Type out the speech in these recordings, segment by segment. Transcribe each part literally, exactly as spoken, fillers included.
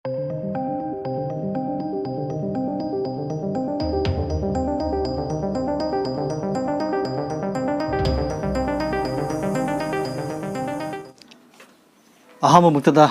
ꯑꯍꯥꯟꯕꯃꯛꯇꯗ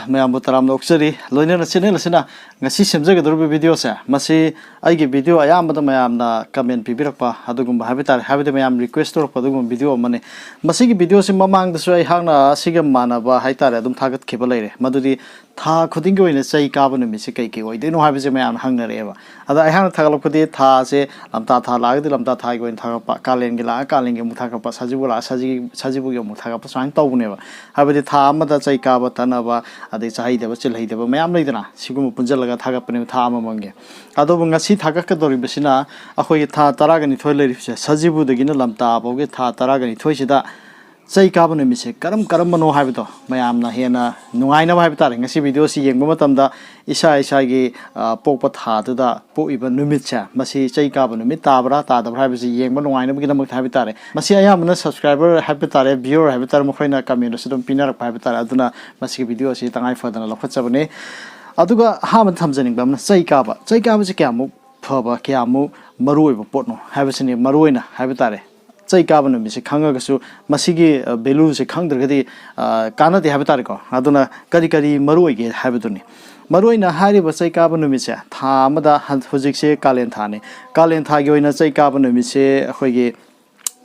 ꯃꯌꯥꯝꯕꯨ ꯇꯔꯥꯝꯅ ꯑꯣꯛꯆꯔꯤ꯫ ꯂꯣꯏꯅꯅ channel ꯑꯁꯤꯅ ꯉꯁꯤ ꯁꯦꯝꯖꯒꯗꯧꯔꯤꯕ video ꯁꯦ, ꯃꯁꯤ ꯑꯩꯒꯤ video ꯑꯌꯥꯝꯕꯗ ꯃꯌꯥꯝꯅ comment ꯄꯤꯕꯤꯔꯛꯄ ꯑꯗꯨꯒꯨꯝꯕ ꯍꯥꯏꯕ ꯇꯥꯔꯦ, ꯍꯥꯏꯕꯗꯤ ꯃꯌꯥꯝ request ꯇꯧꯔꯛꯄ ꯑꯗꯨꯒꯨꯝꯕ video ꯑꯃꯅꯤ꯫ ꯃꯁꯤꯒꯤ video ꯁꯤ ꯃꯃꯥꯡꯗꯁꯨ ꯑꯩꯍꯥꯛꯅ ꯑꯁꯤꯒ ꯃꯥꯟꯅꯕ ꯍꯥꯏ ꯇꯥꯔꯦ ꯑꯗꯨꯝ ꯊꯥꯒꯠꯈꯤꯕ ꯂꯩꯔꯦ, ꯃꯗꯨꯗꯤ ꯊꯥ ꯈꯨꯗꯤꯡꯒꯤ ꯑꯣꯏꯅ ꯆꯩ ꯀꯥꯕ ꯅꯨꯃꯤꯠꯁꯦ ꯀꯩ ꯀꯩ ꯑꯣꯏꯗꯣꯏꯅꯣ ꯍꯥꯏꯕꯁꯦ ꯃꯌꯥꯝꯅ ꯍꯪꯅꯔꯛꯑꯦꯕ꯫ ꯑꯗ ꯑꯩꯍꯥꯛꯅ ꯊꯥꯒꯠꯂꯛꯄꯗꯤ ꯊꯥꯁꯦ ꯂꯝꯇꯥ ꯊꯥ ꯂꯥꯛꯑꯒꯗꯤ ꯂꯝꯇꯥ ꯊꯥꯒꯤ ꯑꯣꯏꯅ ꯊꯥꯒꯠꯄ, ꯀꯥꯂꯦꯟꯒꯤ ꯂꯥꯛꯑꯒ ꯀꯥꯂꯦꯟꯒꯤ ꯑꯃꯨꯛ ꯊꯥꯒꯠꯄ, ꯁꯖꯤꯕꯨ ꯂꯥꯛꯑꯒ ꯁꯖꯤ-, ꯁꯖꯤꯕꯨꯒꯤ ꯑꯃꯨꯛ ꯊꯥꯒꯠꯄ, ꯁꯨꯃꯥꯏꯅ ꯇꯧꯕꯅꯦꯕ꯫ ꯍꯥꯏꯕꯗꯤ ꯊꯥ ꯑꯃꯗ ꯆꯩ ꯀꯥꯕ ꯇꯠꯅꯕ, ꯑꯗꯩ ꯆꯥꯍꯩꯗꯕ ꯆꯤꯜꯍꯩꯗꯕ ꯃꯌꯥꯝ ꯂꯩꯗꯅ, ꯁꯤꯒꯨꯝꯕ ꯄꯨꯟꯁꯤꯜꯂꯒ ꯊꯥꯒꯠꯄꯅꯦꯕ ꯊꯥ ꯑꯃꯃꯝꯒꯤ꯫ ꯑꯗꯨꯕꯨ ꯉꯁꯤ ꯊꯥꯒꯠꯀꯗꯧꯔꯤꯕꯁꯤꯅ ꯑꯩꯈꯣꯏꯒꯤ ꯊꯥ ꯇꯔꯥꯒ ꯅꯤꯊꯣꯏ ꯂꯩꯔꯤꯕꯁꯦ, ꯁꯖꯤꯕꯨꯗꯒꯤꯅ ꯂꯝꯇꯥ ꯐꯥꯎꯒꯤ ꯊꯥ ꯇꯔꯥꯒ ꯅꯤꯊꯣꯏꯁꯤꯗ ꯆꯩ ꯀꯥꯕ ꯅꯨꯃꯤꯠꯁꯦ ꯀꯔꯝ ꯀꯔꯝꯕꯅꯣ ꯍꯥꯏꯕꯗꯣ ꯃꯌꯥꯝꯅ ꯍꯦꯟꯅ ꯅꯨꯡꯉꯥꯏꯅꯕ ꯍꯥꯏꯕ ꯇꯥꯔꯦ꯫ ꯉꯁꯤ video ꯁꯤ ꯌꯦꯡꯕ ꯃꯇꯝꯗ ꯏꯁꯥ ꯏꯁꯥꯒꯤ, ꯑ, ꯄꯣꯛꯄ ꯊꯥꯗꯨꯗ ꯄꯣꯛꯏꯕ ꯅꯨꯃꯤꯠꯁꯦ, ꯃꯁꯤ ꯆꯩ ꯀꯥꯕ ꯅꯨꯃꯤꯠ ꯇꯥꯕ꯭ꯔꯥ ꯇꯥꯗꯕ꯭ꯔꯥ ꯍꯥꯏꯕꯁꯤ ꯌꯦꯡꯕ ꯅꯨꯡꯉꯥꯏꯅꯕꯒꯤꯗꯃꯛꯇ ꯍꯥꯏꯕ ꯇꯥꯔꯦ꯫ ꯃꯁꯤ ꯑꯌꯥꯝꯕꯅ subscriber ꯍꯥꯏꯕ ꯇꯥꯔꯦ, viewer ꯍꯥꯏꯕ ꯇꯥꯔꯦ, ꯃꯈꯣꯏꯅ comment ꯁꯨ ꯑꯗꯨꯝ ꯄꯤꯅꯔꯛꯄ ꯍꯥꯏꯕ ꯇꯥꯔꯦ꯫ ꯑꯗꯨꯅ ꯃꯁꯤꯒꯤ video ꯑꯁꯤ ꯇꯉꯥꯏ ꯐꯗꯅ ꯂꯧꯈꯠꯆꯕꯅꯤ꯫ ꯑꯗꯨꯒ ꯑꯍꯥꯟꯕꯗ ꯊꯝꯖꯅꯤꯡꯕ ꯑꯃꯅ, ꯆꯩ ꯀꯥꯕ, ꯆꯩ ꯀꯥꯕꯁꯤ ꯀꯌꯥꯃꯨꯛ ꯐꯕ, ꯀꯌꯥꯃꯨꯛ ꯃꯔꯨ ꯑꯣꯏꯕ ꯄꯣꯠꯅꯣ ꯍꯥꯏꯕꯁꯤꯅꯤ ꯃꯔꯨ ꯑꯣꯏꯅ ꯍꯥꯏꯕ ꯇꯥꯔꯦ꯫ ꯆꯩ ꯀꯥꯕ ꯅꯨꯃꯤꯠꯁꯦ ꯈꯪꯉꯒꯁꯨ ꯃꯁꯤꯒꯤ, ꯑ, value ꯁꯦ ꯈꯪꯗ꯭ꯔꯒꯗꯤ, ꯑ, ꯀꯥꯟꯅꯗꯦ ꯍꯥꯏꯕ ꯇꯥꯔꯦꯀꯣ꯫ ꯑꯗꯨꯅ ꯀꯔꯤ ꯀꯔꯤ ꯃꯔꯨ ꯑꯣꯏꯒꯦ ꯍꯥꯏꯕꯗꯨꯅꯤ꯫ ꯃꯔꯨ ꯑꯣꯏꯅ ꯍꯥꯏꯔꯤꯕ ꯆꯩ ꯀꯥꯕ ꯅꯨꯃꯤꯠꯁꯦ ꯊꯥ ꯑꯃꯗ ꯍꯟ-, ꯍꯧꯖꯤꯛꯁꯦ ꯀꯥꯂꯦꯟ ꯊꯥꯅꯤ꯫ ꯀꯥꯂꯦꯟ ꯊꯥꯒꯤ ꯑꯣꯏꯅ ꯆꯩ ꯀꯥꯕ ꯅꯨꯃꯤꯠꯁꯦ ꯑꯩꯈꯣꯏꯒꯤ,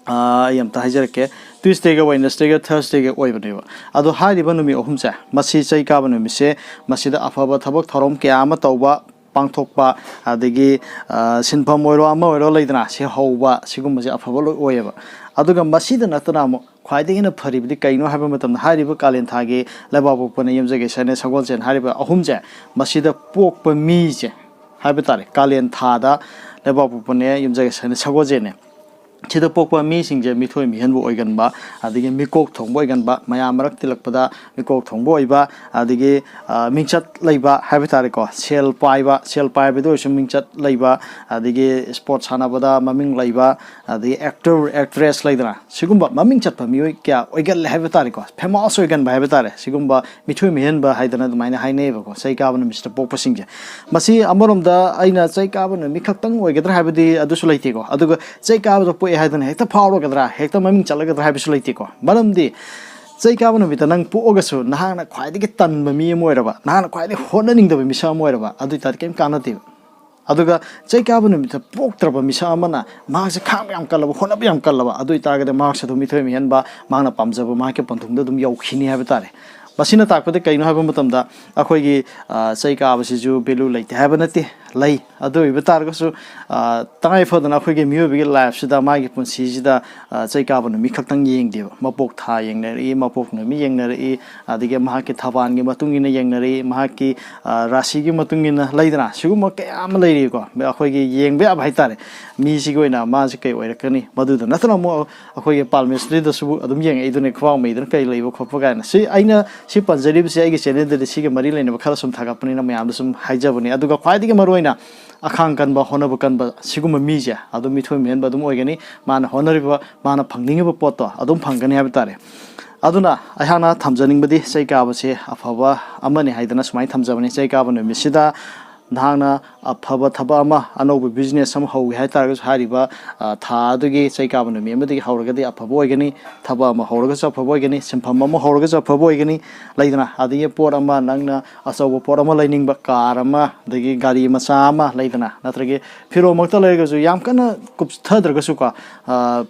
ꯑ, ꯑꯩ ꯑꯝꯇ ꯍꯥꯏꯖꯔꯛꯀꯦ, Tuesday ꯒ Wednesday ꯒ Thursday ꯒ ꯑꯣꯏꯕꯅꯦꯕ꯫ ꯑꯗꯣ ꯍꯥꯏꯔꯤꯕ ꯅꯨꯃꯤꯠ ꯑꯍꯨꯝꯁꯦ, ꯃꯁꯤ ꯆꯩ ꯀꯥꯕ ꯅꯨꯃꯤꯠꯁꯦ, ꯃꯁꯤꯗ ꯑꯐꯕ ꯊꯕꯛ ꯊꯧꯔꯝ ꯀꯌꯥ ꯑꯃ ꯇꯧꯕ, ꯄꯥꯡꯊꯣꯛꯄ, ꯑꯗꯒꯤ, ꯑ, ꯁꯤꯟꯐꯝ ꯑꯣꯏꯔꯣ ꯑꯃ ꯑꯣꯏꯔꯣ ꯂꯩꯗꯅ, ꯁꯤ ꯍꯧꯕ, ꯁꯤꯒꯨꯝꯕꯁꯦ ꯑꯐꯕ ꯂꯣꯏ ꯑꯣꯏꯌꯦꯕ꯫ ꯑꯗꯨꯒ ꯃꯁꯤꯗ ꯅꯠꯇꯅ ꯑꯃꯨꯛ ꯈ꯭ꯋꯥꯏꯗꯒꯤ ꯍꯦꯟꯅ ꯐꯔꯤꯕꯗꯤ ꯀꯩꯅꯣ ꯍꯥꯏꯕ ꯃꯇꯝꯗ, ꯍꯥꯏꯔꯤꯕ ꯀꯥꯂꯦꯟ ꯊꯥꯒꯤ ꯂꯩꯕꯥꯛꯄꯣꯛꯄꯅꯦ, ꯌꯨꯝꯖꯀꯩꯁꯅꯦ, ꯁꯒꯣꯜꯁꯦꯟ ꯍꯥꯏꯔꯤꯕ ꯑꯍꯨꯝꯁꯦ, ꯃꯁꯤꯗ ꯄꯣꯛꯄ ꯃꯤꯁꯦ ꯍꯥꯏꯕ ꯇꯥꯔꯦ, ꯀꯥꯂꯦꯟ ꯊꯥꯗ ꯂꯩꯕꯥꯛꯄꯣꯛꯄꯅꯦ, ꯌꯨꯝꯖꯀꯩꯁꯅꯦ, ꯁꯒꯣꯜꯁꯦꯟꯅꯦ, ꯁꯤꯗ ꯄꯣꯛꯄ ꯃꯤꯁꯤꯡꯁꯦ ꯃꯤꯊꯣꯏ ꯃꯤꯍꯦꯟꯕ ꯑꯣꯏꯒꯟꯕ, ꯑꯗꯒꯤ ꯃꯤꯀꯣꯛ ꯊꯣꯡꯕ ꯑꯣꯏꯒꯟꯕ, ꯃꯌꯥꯝ ꯃꯔꯛ ꯇꯤꯜꯂꯛꯄꯗ ꯃꯤꯀꯣꯛ ꯊꯣꯡꯕ ꯑꯣꯏꯕ, ꯑꯗꯒꯤ ꯃꯤꯡꯆꯠ ꯂꯩꯕ ꯍꯥꯏꯕ ꯇꯥꯔꯦꯀꯣ, ꯁꯦꯜ ꯄꯥꯏꯕ, ꯁꯦꯜ ꯄꯥꯏꯕꯗ ꯑꯣꯏꯔꯁꯨ ꯃꯤꯡꯆꯠ ꯂꯩꯕ, ꯑꯗꯒꯤ ꯁ꯭ꯄꯣꯔꯠ ꯁꯥꯟꯅꯕꯗ ꯃꯃꯤꯡ ꯂꯩꯕ, ꯑꯗꯒꯤ ꯑꯦꯛꯇꯔ ꯑꯦꯛꯇ꯭ꯔꯦꯁ ꯂꯩꯗꯅ, ꯁꯤꯒꯨꯝꯕ ꯃꯃꯤꯡ ꯆꯠꯄ ꯃꯤꯑꯣꯏ ꯀꯌꯥ ꯑꯣꯏꯒꯜꯂꯦ ꯍꯥꯏꯕ ꯇꯥꯔꯦꯀꯣ, ꯐꯦꯃꯁ ꯑꯣꯏꯒꯟꯕ ꯍꯥꯏꯕ ꯇꯥꯔꯦ꯫ ꯁꯤꯒꯨꯝꯕ ꯃꯤꯊꯣꯏ ꯃꯤꯍꯦꯟꯕ ꯍꯥꯏꯗꯅ ꯑꯗꯨꯃꯥꯏꯅ ꯍꯥꯏꯅꯩꯌꯦꯕꯀꯣ, ꯆꯩ ꯀꯥꯕ ꯅꯨꯃꯤꯠꯁꯤꯗ ꯄꯣꯛꯄꯁꯤꯡꯁꯦ꯫ ꯃꯁꯤ ꯑꯃꯔꯣꯝꯗ ꯑꯩꯅ ꯆꯩ ꯀꯥꯕ ꯅꯨꯃꯤꯠ ꯈꯛꯇꯪ ꯑꯣꯏꯒꯗ꯭ꯔꯥ ꯍꯥꯏꯕꯗꯤ ꯑꯗꯨꯁꯨ ꯂꯩꯇꯦꯀꯣ꯫ ꯑꯗꯨꯒ ꯆꯩ ꯀꯥꯕꯗ ꯄꯣꯛꯑꯦ ꯍꯥꯏꯗꯅ ꯍꯦꯛꯇ ꯐꯥꯎꯔꯒꯗ꯭ꯔꯥ, ꯍꯦꯛꯇ ꯃꯃꯤꯡ ꯆꯠꯂꯒꯗ꯭ꯔꯥ ꯍꯥꯏꯕꯁꯨ ꯂꯩꯇꯦꯀꯣ꯫ ꯃꯔꯝꯗꯤ ꯆꯩ ꯀꯥꯕ ꯅꯨꯃꯤꯠꯇ ꯅꯪ ꯄꯣꯛꯑꯒꯁꯨ ꯅꯍꯥꯛꯅ ꯈ꯭ꯋꯥꯏꯗꯒꯤ ꯇꯟꯕ ꯃꯤ ꯑꯃ ꯑꯣꯏꯔꯕ, ꯅꯍꯥꯛꯅ ꯈ꯭ꯋꯥꯏꯗꯒꯤ ꯍꯣꯠꯅꯅꯤꯡꯗꯕ ꯃꯤꯁꯛ ꯑꯃ ꯑꯣꯏꯔꯕ, ꯑꯗꯨ ꯑꯣꯏꯇꯥꯔꯗꯤ ꯀꯩꯝ ꯀꯥꯟꯅꯗꯦꯕ꯫ ꯑꯗꯨꯒ ꯆꯩ ꯀꯥꯕ ꯅꯨꯃꯤꯠꯇ ꯄꯣꯛꯇ꯭ꯔꯕ ꯃꯤꯁꯛ ꯑꯃꯅ ꯃꯍꯥꯛꯁꯦ ꯈꯥꯡꯕ ꯌꯥꯝ ꯀꯜꯂꯕ, ꯍꯣꯠꯅꯕ ꯌꯥꯝ ꯀꯜꯂꯕ, ꯑꯗꯨ ꯑꯣꯏꯇꯥꯔꯒꯗꯤ ꯃꯍꯥꯛꯁꯦ ꯑꯗꯨꯝ ꯃꯤꯊꯣꯏ ꯃꯤꯍꯦꯟꯕ, ꯃꯍꯥꯛꯅ ꯄꯥꯝꯖꯕ ꯃꯍꯥꯛꯀꯤ ꯄꯟꯊꯨꯡꯗ ꯑꯗꯨꯝ ꯌꯧꯈꯤꯅꯤ ꯍꯥꯏꯕ ꯇꯥꯔꯦ꯫ ꯃꯁꯤꯅ ꯇꯥꯛꯄꯗꯤ ꯀꯩꯅꯣ ꯍꯥꯏꯕ ꯃꯇꯝꯗ, ꯑꯩꯈꯣꯏꯒꯤ ꯆꯩ ꯀꯥꯕꯁꯤꯁꯨ ꯚꯦꯂꯨ ꯂꯩꯇꯦ ꯍꯥꯏꯕ ꯅꯠꯇꯦ, ꯂꯩ꯫ ꯑꯗꯨ ꯑꯣꯏꯕ ꯇꯥꯔꯒꯁꯨ ꯇꯉꯥꯏ ꯐꯗꯅ ꯑꯩꯈꯣꯏꯒꯤ ꯃꯤꯑꯣꯏꯕꯒꯤ ꯂꯥꯏꯐꯁꯤꯗ, ꯃꯥꯒꯤ ꯄꯨꯟꯁꯤꯁꯤꯗ ꯆꯩ ꯀꯥꯕ ꯅꯨꯃꯤꯠ ꯈꯛꯇꯪ ꯌꯦꯡꯗꯦꯕ꯫ ꯃꯄꯣꯛ ꯊꯥ ꯌꯦꯡꯅꯔꯛꯏ, ꯃꯄꯣꯛ ꯅꯨꯃꯤꯠ ꯌꯦꯡꯅꯔꯛꯏ, ꯑꯗꯒꯤ ꯃꯍꯥꯛꯀꯤ ꯊꯕꯥꯜꯒꯤ ꯃꯇꯨꯡ ꯏꯟꯅ ꯌꯦꯡꯅꯔꯛꯏ, ꯃꯍꯥꯛꯀꯤ ꯔꯥꯁꯤꯒꯤ ꯃꯇꯨꯡ ꯏꯟꯅ ꯂꯩꯗꯅ, ꯁꯤꯒꯨꯝꯕ ꯀꯌꯥ ꯑꯃ ꯂꯩꯔꯤꯀꯣ, ꯑꯩꯈꯣꯏꯒꯤ ꯌꯦꯡꯕ ꯌꯥꯕ ꯍꯥꯏꯇꯥꯔꯦ꯫ ꯃꯤꯁꯤꯒꯤ ꯑꯣꯏꯅ ꯃꯥꯁꯤ ꯀꯩ ꯑꯣꯏꯔꯛꯀꯅꯤ, ꯃꯗꯨꯗ ꯅꯠꯇꯅ ꯑꯃꯨꯛ ꯑꯩꯈꯣꯏꯒꯤ ꯄꯥꯜꯃꯦꯁꯇ꯭ꯔꯤꯗꯁꯨ ꯑꯗꯨꯝ ꯌꯦꯡꯉꯛꯏꯗꯨꯅꯦ, ꯈꯨꯕꯥꯛ ꯃꯩꯗꯅ ꯀꯩ ꯂꯩꯕ ꯈꯣꯠꯄ ꯀꯥꯏꯅ꯫ ꯁꯤ ꯑꯩꯅ ꯁꯤ ꯄꯟꯖꯔꯤꯕꯁꯦ ꯑꯩꯒꯤ ꯆꯦꯅꯦꯜꯗꯗꯤ ꯁꯤꯒ ꯃꯔꯤ ꯂꯩꯅꯕ ꯈꯔ ꯁꯨꯝ ꯊꯥꯒꯠꯄꯅꯤꯅ ꯃꯌꯥꯝꯗ ꯁꯨꯝ ꯍꯥꯏꯖꯕꯅꯤ꯫ ꯑꯗꯨꯒ ꯈ꯭ꯋꯥꯏꯗꯒꯤ ꯃꯔꯨꯑꯣꯏꯅ ꯑꯈꯥꯡ ꯀꯟꯕ, ꯍꯣꯠꯅꯕ ꯀꯟꯕ ꯁꯤꯒꯨꯝꯕ ꯃꯤꯁꯦ ꯑꯗꯨꯝ ꯃꯤꯊꯣꯏ ꯃꯤꯍꯦꯟꯕ ꯑꯗꯨꯝ ꯑꯣꯏꯒꯅꯤ꯫ ꯃꯥꯅ ꯍꯣꯠꯅꯔꯤꯕ, ꯃꯥꯅ ꯐꯪꯅꯤꯡꯉꯤꯕ ꯄꯣꯠꯇꯣ ꯑꯗꯨꯝ ꯐꯪꯒꯅꯤ ꯍꯥꯏꯕ ꯇꯥꯔꯦ꯫ ꯑꯗꯨꯅ ꯑꯩꯍꯥꯛꯅ ꯊꯝꯖꯅꯤꯡꯕꯗꯤ ꯆꯩ ꯀꯥꯕꯁꯦ ꯑꯐꯕ ꯑꯃꯅꯤ ꯍꯥꯏꯗꯅ ꯁꯨꯃꯥꯏꯅ ꯊꯝꯖꯕꯅꯤ꯫ ꯆꯩ ꯀꯥꯕ ꯅꯨꯃꯤꯠꯁꯤꯗ ꯅꯍꯥꯛꯅ ꯑꯐꯕ ꯊꯕꯛ ꯑꯃ, ꯑꯅꯧꯕ ꯕꯤꯖꯤꯅꯦꯁ ꯑꯃ ꯍꯧꯒꯦ ꯍꯥꯏ ꯇꯥꯔꯒꯁꯨ, ꯍꯥꯏꯔꯤꯕ ꯊꯥ ꯑꯗꯨꯒꯤ ꯆꯩ ꯀꯥꯕ ꯅꯨꯃꯤꯠ ꯑꯃꯗꯒꯤ ꯍꯧꯔꯒꯗꯤ ꯑꯐꯕ ꯑꯣꯏꯒꯅꯤ꯫ ꯊꯕꯛ ꯑꯃ ꯍꯧꯔꯒꯁꯨ ꯑꯐꯕ ꯑꯣꯏꯒꯅꯤ, ꯁꯤꯟꯐꯝ ꯑꯃ ꯍꯧꯔꯒꯁꯨ ꯑꯐꯕ ꯑꯣꯏꯒꯅꯤ, ꯂꯩꯗꯅ꯫ ꯑꯗꯒꯤ ꯄꯣꯠ ꯑꯃ, ꯅꯪꯅ ꯑꯆꯧꯕ ꯄꯣꯠ ꯑꯃ ꯂꯩꯅꯤꯡꯕ, ꯀꯥꯔ ꯑꯃ, ꯑꯗꯒꯤ ꯒꯥꯔꯤ ꯃꯆꯥ ꯑꯃ, ꯂꯩꯗꯅ, ꯅꯠꯇ꯭ꯔꯒ ꯐꯤꯔꯣꯜꯃꯛꯇ ꯂꯩꯔꯒꯁꯨ ꯌꯥꯝ ꯀꯟꯅ ꯀꯨꯞꯊꯗ꯭ꯔꯒꯁꯨꯀꯣ,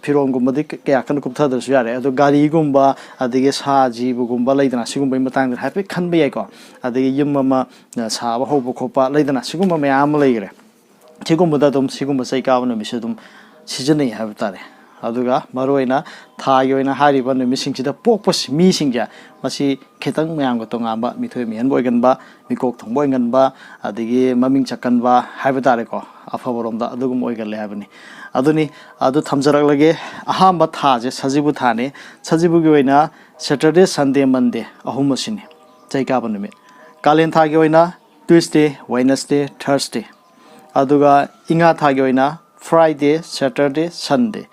ꯐꯤꯔꯣꯜꯒꯨꯝꯕꯗꯤ ꯀꯌꯥ ꯀꯟꯅ ꯀꯨꯞꯊꯗ꯭ꯔꯁꯨ ꯌꯥꯔꯦ꯫ ꯑꯗꯣ ꯒꯥꯔꯤꯒꯨꯝꯕ, ꯑꯗꯒꯤ ꯁꯥ ꯖꯤꯕꯒꯨꯝꯕ, ꯂꯩꯗꯅ, ꯁꯤꯒꯨꯝꯕꯒꯤ ꯃꯇꯥꯡꯗ ꯍꯥꯏꯐꯦꯠ ꯈꯟꯕ ꯌꯥꯏꯀꯣ꯫ ꯑꯗꯒꯤ ꯌꯨꯝ ꯑꯃ ꯁꯥꯕ ꯍꯧꯕ ꯈꯣꯠꯄ, ꯂꯩꯗꯅ, ꯁꯤꯒꯨꯝꯕ ꯃꯌꯥꯝ ꯑꯃ ꯂꯩꯈ꯭ꯔꯦ꯫ ꯁꯤꯒꯨꯝꯕꯗ ꯑꯗꯨꯝ ꯁꯤꯒꯨꯝꯕ ꯆꯩ ꯀꯥꯕ ꯅꯨꯃꯤꯠꯁꯦ ꯑꯗꯨꯝ ꯁꯤꯖꯤꯟꯅꯩ ꯍꯥꯏꯕ ꯇꯥꯔꯦ꯫ ꯑꯗꯨꯒ ꯃꯔꯨꯑꯣꯏꯅ ꯊꯥꯒꯤ ꯑꯣꯏꯅ ꯍꯥꯏꯔꯤꯕ ꯅꯨꯃꯤꯠꯁꯤꯡꯁꯤꯗ ꯄꯣꯛꯄ ꯃꯤꯁꯤꯡꯁꯦ, ꯃꯁꯤ ꯈꯤꯇꯪ ꯃꯌꯥꯝꯒ ꯇꯣꯉꯥꯟꯕ, ꯃꯤꯊꯣꯏ ꯃꯤꯍꯦꯟꯕ ꯑꯣꯏꯒꯟꯕ, ꯃꯤꯀꯣꯛ ꯊꯣꯡꯕ ꯑꯣꯏꯒꯟꯕ, ꯑꯗꯒꯤ ꯃꯃꯤꯡ ꯆꯠꯀꯟꯕ ꯍꯥꯏꯕ ꯇꯥꯔꯦꯀꯣ, ꯑꯐꯕꯔꯣꯝꯗ ꯑꯗꯨꯒꯨꯝꯕ ꯑꯣꯏꯒꯜꯂꯦ ꯍꯥꯏꯕꯅꯤ꯫ ꯑꯗꯨꯅꯤ, ꯑꯗꯨ ꯊꯝꯖꯔꯛꯂꯒꯦ꯫ ꯑꯍꯥꯟꯕ ꯊꯥꯁꯦ ꯁꯖꯤꯕꯨ ꯊꯥꯅꯤ꯫ ꯁꯖꯤꯕꯨꯒꯤ ꯑꯣꯏꯅ Saturday, Sunday, Monday ꯑꯍꯨꯝ ꯑꯁꯤꯅꯤ ꯆꯩ ꯀꯥꯕ ꯅꯨꯃꯤꯠ꯫ ꯀꯥꯂꯦꯟ ꯊꯥꯒꯤ ꯑꯣꯏꯅ Tuesday, Wednesday, Thursday꯫ ꯑꯗꯨꯒ ꯏꯉꯥ ꯊꯥꯒꯤ ꯑꯣꯏꯅ Friday, Saturday, Sunday꯫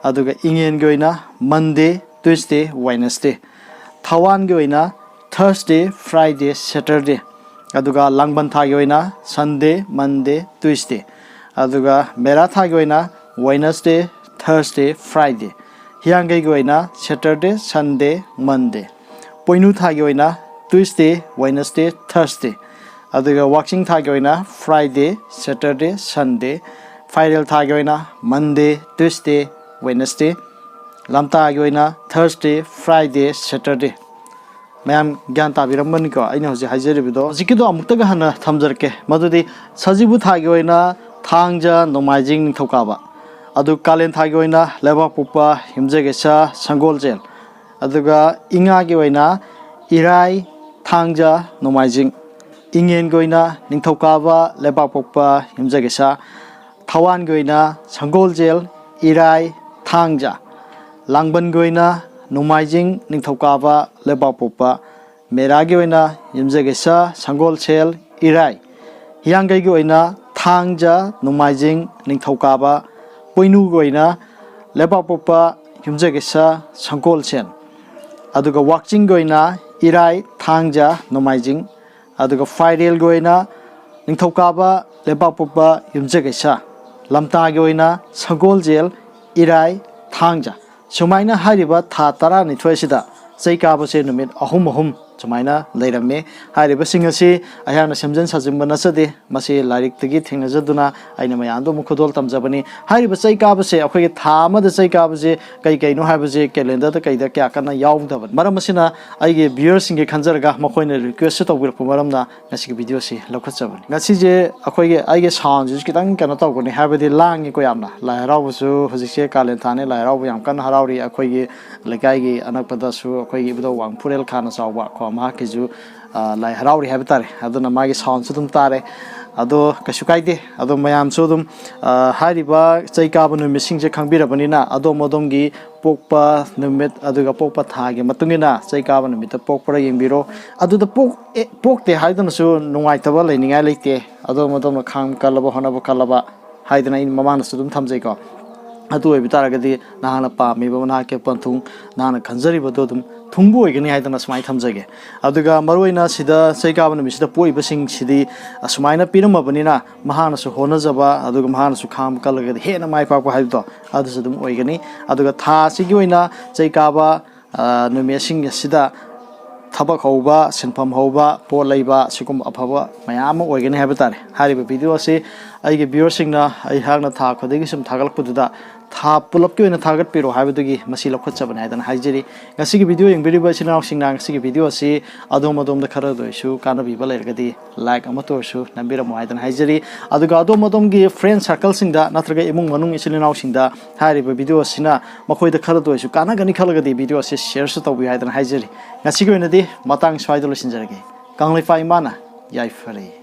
ꯑꯗꯨꯒ ꯏꯉꯦꯟꯒꯤ ꯑꯣꯏꯅ Monday, Tuesday, Wednesday꯫ ꯊꯋꯥꯟꯒꯤ ꯑꯣꯏꯅ Thursday, Friday, Saturday꯫ ꯑꯗꯨꯒ ꯂꯥꯡꯕꯟ ꯊꯥꯒꯤ ꯑꯣꯏꯅ Sunday, Monday, Tuesday꯫ ꯑꯗꯨꯒ ꯃꯦꯔꯥ ꯊꯥꯒꯤ ꯑꯣꯏꯅ Wednesday, Thursday, Friday꯫ ꯍꯤꯌꯥꯡꯒꯩꯒꯤ ꯑꯣꯏꯅ Saturday, Sunday, Monday꯫ ꯄꯣꯏꯅꯨ ꯊꯥꯒꯤ ꯑꯣꯏꯅ Tuesday, Wednesday, Thursday꯫ ꯑꯗꯨꯒ ꯋꯥꯛꯆꯤꯡ ꯊꯥꯒꯤ ꯑꯣꯏꯅ Friday, Saturday, Sunday꯫ ꯐꯥꯏꯔꯦꯜ ꯊꯥꯒꯤ ꯑꯣꯏꯅ Monday, Tuesday, Wednesday꯫ ꯂꯝꯇꯥꯒꯤ ꯑꯣꯏꯅ Thursday, Friday, Saturday꯫ ꯃꯌꯥꯝ ꯒ꯭ꯌꯥꯟ ꯇꯥꯕꯤꯔꯝꯒꯅꯤꯀꯣ ꯑꯩꯅ ꯍꯧꯖꯤꯛ ꯍꯥꯏꯖꯔꯤꯕꯗꯣ? ꯍꯧꯖꯤꯛꯀꯤꯗꯣ ꯑꯃꯨꯛꯇꯒ ꯍꯟꯅ ꯊꯝꯖꯔꯛꯀꯦ, ꯃꯗꯨꯗꯤ ꯁꯖꯤꯕꯨ ꯊꯥꯒꯤ ꯑꯣꯏꯅ ꯊꯥꯡꯖ, ꯅꯣꯡꯃꯥꯏꯖꯤꯡ, ꯅꯤꯡꯊꯧꯀꯥꯕ꯫ ꯑꯗꯨ ꯀꯥꯂꯦꯟ ꯊꯥꯒꯤ ꯑꯣꯏꯅ ꯂꯩꯕꯥꯛꯄꯣꯛꯄ, ꯌꯨꯝꯖꯀꯩꯁ, ꯁꯪꯒꯣꯜꯁꯦꯜ꯫ ꯑꯗꯨꯒ ꯏꯉꯥꯒꯤ ꯑꯣꯏꯅ ꯏꯔꯥꯏ, ꯊꯥꯡꯖ, ꯅꯣꯡꯃꯥꯏꯖꯤꯡ꯫ ꯏꯉꯦꯟꯒꯤ ꯑꯣꯏꯅ ꯅꯤꯡꯊꯧꯀꯥꯕ, ꯂꯩꯕꯥꯛꯄꯣꯛꯄ, ꯌꯨꯝꯖꯀꯩꯁ꯫ ꯊꯋꯥꯟꯒꯤ ꯑꯣꯏꯅ ꯁꯪꯒꯣꯜꯁꯦꯜ, ꯏꯔꯥꯏ, ꯊꯥꯡꯖ꯫ ꯂꯥꯡꯕꯟꯒꯤ ꯑꯣꯏꯅ ꯅꯣꯡꯃꯥꯏꯖꯤꯡ, ꯅꯤꯡꯊꯧꯀꯥꯕ, ꯂꯩꯕꯥꯛꯄꯣꯛꯄ꯫ ꯃꯦꯔꯥꯒꯤ ꯑꯣꯏꯅ ꯌꯨꯝꯖꯀꯩꯁ, ꯁꯪꯒꯣꯜꯁꯦꯜ, ꯏꯔꯥꯏ꯫ ꯍꯤꯌꯥꯡꯒꯩꯒꯤ ꯑꯣꯏꯅ ꯊꯥꯡꯖ, ꯅꯣꯡꯃꯥꯏꯖꯤꯡ, ꯅꯤꯡꯊꯧꯀꯥꯕ꯫ ꯄꯣꯏꯅꯨꯒꯤ ꯑꯣꯏꯅ ꯂꯩꯕꯥꯛꯄꯣꯛꯄ, ꯌꯨꯝꯖꯀꯩꯁ, ꯁꯪꯒꯣꯜꯁꯦꯜ꯫ ꯑꯗꯨꯒ ꯋꯥꯛꯆꯤꯡꯒꯤ ꯑꯣꯏꯅ ꯏꯔꯥꯏ, ꯊꯥꯡꯖ, ꯅꯣꯡꯃꯥꯏꯖꯤꯡ꯫ ꯑꯗꯨꯒ ꯐꯥꯏꯔꯦꯜꯒꯤ ꯑꯣꯏꯅ ꯅꯤꯡꯊꯧꯀꯥꯕ, ꯂꯩꯕꯥꯛꯄꯣꯛꯄ, ꯌꯨꯝꯖꯀꯩꯁ꯫ ꯂꯝꯇꯥꯒꯤ ꯑꯣꯏꯅ ꯁꯪꯒꯣꯜꯁꯦꯜ, ꯏꯔꯥꯏ, ꯊꯥꯡꯖ꯫ ꯁꯨꯃꯥꯏꯅ ꯍꯥꯏꯔꯤꯕ ꯊꯥ ꯇꯔꯥꯅꯤꯊꯣꯏ ꯑꯁꯤꯗ ꯆꯩ ꯀꯥꯕꯁꯦ ꯅꯨꯃꯤꯠ ꯑꯍꯨꯝ ꯑꯍꯨꯝ ꯁꯨꯃꯥꯏꯅ ꯂꯩꯔꯝꯃꯤ꯫ ꯍꯥꯏꯔꯤꯕꯁꯤꯡ ꯑꯁꯤ ꯑꯩꯍꯥꯛꯅ ꯁꯦꯝꯖꯤꯟ ꯁꯥꯖꯤꯟꯕ ꯅꯠꯆꯗꯦ, ꯃꯁꯤ ꯂꯥꯏꯔꯤꯛꯇꯒꯤ ꯊꯦꯡꯅꯖꯗꯨꯅ ꯑꯩꯅ ꯃꯌꯥꯝꯗꯣ ꯑꯃꯨꯛ ꯈꯨꯗꯣꯜ ꯇꯝꯖꯕꯅꯤ꯫ ꯍꯥꯏꯔꯤꯕ ꯆꯩ ꯀꯥꯕꯁꯦ, ꯑꯩꯈꯣꯏꯒꯤ ꯊꯥ ꯑꯃꯗ ꯆꯩ ꯀꯥꯕꯁꯦ ꯀꯩ ꯀꯩꯅꯣ ꯍꯥꯏꯕꯁꯦ ꯀꯦꯂꯦꯟꯗꯔꯗ ꯀꯩꯗ ꯀꯌꯥ ꯀꯟꯅ ꯌꯥꯎꯗꯕꯅꯤ꯫ ꯃꯔꯝ ꯑꯁꯤꯅ ꯑꯩꯒꯤ ꯚ꯭ꯌꯨꯋꯔꯁꯤꯡꯒꯤ ꯈꯟꯖꯔꯒ ꯃꯈꯣꯏꯅ ꯔꯤꯀ꯭ꯋꯦꯁꯁꯨ ꯇꯧꯕꯤꯔꯛꯄ ꯃꯔꯝꯅ ꯉꯁꯤꯒꯤ ꯚꯤꯗꯤꯑꯣꯁꯤ ꯂꯧꯈꯠꯆꯕꯅꯤ꯫ ꯉꯁꯤꯁꯦ ꯑꯩꯈꯣꯏꯒꯤ, ꯑꯩꯒꯤ ꯁꯥꯎꯟꯁꯤꯁꯨ ꯈꯤꯇꯪ ꯀꯩꯅꯣ ꯇꯧꯒꯅꯤ, ꯍꯥꯏꯕꯗꯤ ꯂꯥꯡꯉꯤꯀꯣ ꯌꯥꯝꯅ꯫ ꯂꯥꯏ ꯍꯔꯥꯎꯕꯁꯨ ꯍꯧꯖꯤꯛꯁꯦ ꯀꯥꯂꯦꯟ ꯊꯥꯅꯤ, ꯂꯥꯏ ꯍꯔꯥꯎꯕ ꯌꯥꯝ ꯀꯟꯅ ꯍꯔꯥꯎꯔꯤ꯫ ꯑꯩꯈꯣꯏꯒꯤ ꯂꯩꯀꯥꯏꯒꯤ ꯑꯅꯛꯄꯗꯁꯨ ꯑꯩꯈꯣꯏꯒꯤ ꯏꯕꯨꯙꯧ ꯋꯥꯡꯐꯨꯔꯦꯜ ꯈꯥꯅ ꯆꯥꯎꯕ ꯀꯣ, ꯃꯍꯥꯛꯀꯤꯁꯨ, ꯑ, ꯂꯥꯏ ꯍꯔꯥꯎꯔꯤ ꯍꯥꯏꯕ ꯇꯥꯔꯦ꯫ ꯑꯗꯨꯅ ꯃꯥꯒꯤ ꯁꯥꯎꯟꯁꯨ ꯑꯗꯨꯝ ꯇꯥꯔꯦ꯫ ꯑꯗꯣ ꯀꯩꯁꯨ ꯀꯥꯏꯗꯦ꯫ ꯑꯗꯣ ꯃꯌꯥꯝꯁꯨ ꯑꯗꯨꯝ, ꯑ, ꯍꯥꯏꯔꯤꯕ ꯆꯩ ꯀꯥꯕ ꯅꯨꯃꯤꯠꯁꯤꯡꯁꯦ ꯈꯪꯕꯤꯔꯕꯅꯤꯅ, ꯑꯗꯣꯝ ꯑꯗꯣꯝꯒꯤ ꯄꯣꯛꯄ ꯅꯨꯃꯤꯠ ꯑꯗꯨꯒ ꯄꯣꯛꯄ ꯊꯥꯒꯤ ꯃꯇꯨꯡ ꯏꯟꯅ ꯆꯩ ꯀꯥꯕ ꯅꯨꯃꯤꯠꯇ ꯄꯣꯛꯄ꯭ꯔꯥ ꯌꯦꯡꯕꯤꯔꯣ꯫ ꯑꯗꯨꯗ ꯄꯣꯛ-, ꯑꯦ, ꯄꯣꯛꯇꯦ ꯍꯥꯏꯗꯨꯅꯁꯨ ꯅꯨꯡꯉꯥꯏꯇꯕ ꯂꯩꯅꯤꯡꯉꯥꯏ ꯂꯩꯇꯦ꯫ ꯑꯗꯣꯝ ꯑꯗꯣꯝꯅ ꯈꯥꯡꯕ ꯀꯜꯂꯕ, ꯍꯣꯠꯅꯕ ꯀꯜꯂꯕ ꯍꯥꯏꯗꯅ ꯑꯩꯅ ꯃꯃꯥꯡꯗꯁꯨ ꯑꯗꯨꯝ ꯊꯝꯖꯩꯀꯣ꯫ ꯑꯗꯨ ꯑꯣꯏꯕ ꯇꯥꯔꯒꯗꯤ ꯅꯍꯥꯛꯅ ꯄꯥꯝꯃꯤꯕ, ꯅꯍꯥꯛꯀꯤ ꯄꯟꯊꯨꯡ, ꯅꯍꯥꯛꯅ ꯈꯟꯖꯔꯤꯕꯗꯣ ꯑꯗꯨꯝ ꯊꯨꯡꯕ ꯑꯣꯏꯒꯅꯤ ꯍꯥꯏꯗꯅ ꯁꯨꯃꯥꯏꯅ ꯊꯝꯖꯒꯦ꯫ ꯑꯗꯨꯒ ꯃꯔꯨꯑꯣꯏꯅ ꯁꯤꯗ ꯆꯩ ꯀꯥꯕ ꯅꯨꯃꯤꯠꯁꯤꯗ ꯄꯣꯛꯏꯕꯁꯤꯡꯁꯤꯗꯤ ꯑꯁꯨꯃꯥꯏꯅ ꯄꯤꯔꯝꯃꯕꯅꯤꯅ, ꯃꯍꯥꯛꯅꯁꯨ ꯍꯣꯠꯅꯖꯕ ꯑꯗꯨꯒ ꯃꯍꯥꯛꯅꯁꯨ ꯈꯥꯡꯕ ꯀꯜꯂꯒꯗꯤ ꯍꯦꯟꯅ ꯃꯥꯏ ꯄꯥꯛꯄ ꯍꯥꯏꯕꯗꯣ ꯑꯗꯨꯁꯨ ꯑꯗꯨꯝ ꯑꯣꯏꯒꯅꯤ꯫ ꯑꯗꯨꯒ ꯊꯥ ꯑꯁꯤꯒꯤ ꯑꯣꯏꯅ ꯆꯩ ꯀꯥꯕ, ꯑ, ꯅꯨꯃꯤꯠꯁꯤꯡ ꯑꯁꯤꯗ ꯊꯕꯛ ꯍꯧꯕ, ꯁꯤꯟꯐꯝ ꯍꯧꯕ, ꯄꯣꯠ ꯂꯩꯕ, ꯁꯤꯒꯨꯝꯕ ꯑꯐꯕ ꯃꯌꯥꯝ ꯑꯃ ꯑꯣꯏꯒꯅꯤ ꯍꯥꯏꯕ ꯇꯥꯔꯦ꯫ ꯍꯥꯏꯔꯤꯕ ꯚꯤꯗꯤꯑꯣ ꯑꯁꯤ ꯑꯩꯒꯤ ꯚ꯭ꯌꯨꯋꯔꯁꯤꯡꯅ ꯑꯩꯍꯥꯛꯅ ꯊꯥ ꯈꯨꯗꯤꯡꯒꯤ ꯁꯨꯝ ꯊꯥꯒꯠꯂꯛꯄꯗꯨꯗ ꯊꯥ ꯄꯨꯂꯞꯀꯤ ꯑꯣꯏꯅ ꯊꯥꯒꯠꯄꯤꯔꯣ ꯍꯥꯏꯕꯗꯨꯒꯤ ꯃꯁꯤ ꯂꯧꯈꯠꯆꯕꯅꯤ ꯍꯥꯏꯗꯅ ꯍꯥꯏꯖꯔꯤ꯫ ꯉꯁꯤꯒꯤ ꯚꯤꯗꯤꯑꯣ ꯌꯦꯡꯕꯤꯔꯤꯕ ꯏꯆꯤꯜ ꯏꯅꯥꯎꯁꯤꯡꯅ ꯉꯁꯤꯒꯤ ꯚꯤꯗꯤꯑꯣ ꯑꯁꯤ ꯑꯗꯣꯝ ꯑꯗꯣꯝꯗ ꯈꯔꯗ ꯑꯣꯏꯔꯁꯨ ꯀꯥꯟꯅꯕꯤꯕ ꯂꯩꯔꯒꯗꯤ ꯂꯥꯏꯛ ꯑꯃꯇ ꯑꯣꯏꯔꯁꯨ ꯅꯝꯕꯤꯔꯝꯃꯣ ꯍꯥꯏꯗꯅ ꯍꯥꯏꯖꯔꯤ꯫ ꯑꯗꯨꯒ ꯑꯗꯣꯝ ꯑꯗꯣꯝꯒꯤ ꯐ꯭ꯔꯦꯟ ꯁꯥꯔꯀꯜꯁꯤꯡꯗ ꯅꯠꯇ꯭ꯔꯒ ꯏꯃꯨꯡ ꯃꯅꯨꯡ ꯏꯆꯤꯜ ꯏꯅꯥꯎꯁꯤꯡꯗ ꯍꯥꯏꯔꯤꯕ ꯚꯤꯗꯤꯑꯣ ꯑꯁꯤꯅ ꯃꯈꯣꯏꯗ ꯈꯔꯗ ꯑꯣꯏꯔꯁꯨ ꯀꯥꯟꯅꯒꯅꯤ ꯈꯜꯂꯒꯗꯤ ꯚꯤꯗꯤꯑꯣ ꯑꯁꯤ ꯁꯤꯌꯔꯁꯨ ꯇꯧꯕꯤꯌꯨ ꯍꯥꯏꯗꯅ ꯍꯥꯏꯖꯔꯤ꯫ ꯉꯁꯤꯒꯤ ꯑꯣꯏꯅꯗꯤ ꯃꯇꯥꯡ ꯁ꯭ꯋꯥꯏꯗ ꯂꯣꯏꯁꯤꯟꯖꯔꯒꯦ꯫ ꯀꯪꯂꯩꯄꯥꯛ ꯏꯃꯥꯅ ꯌꯥꯏꯐꯔꯦ꯫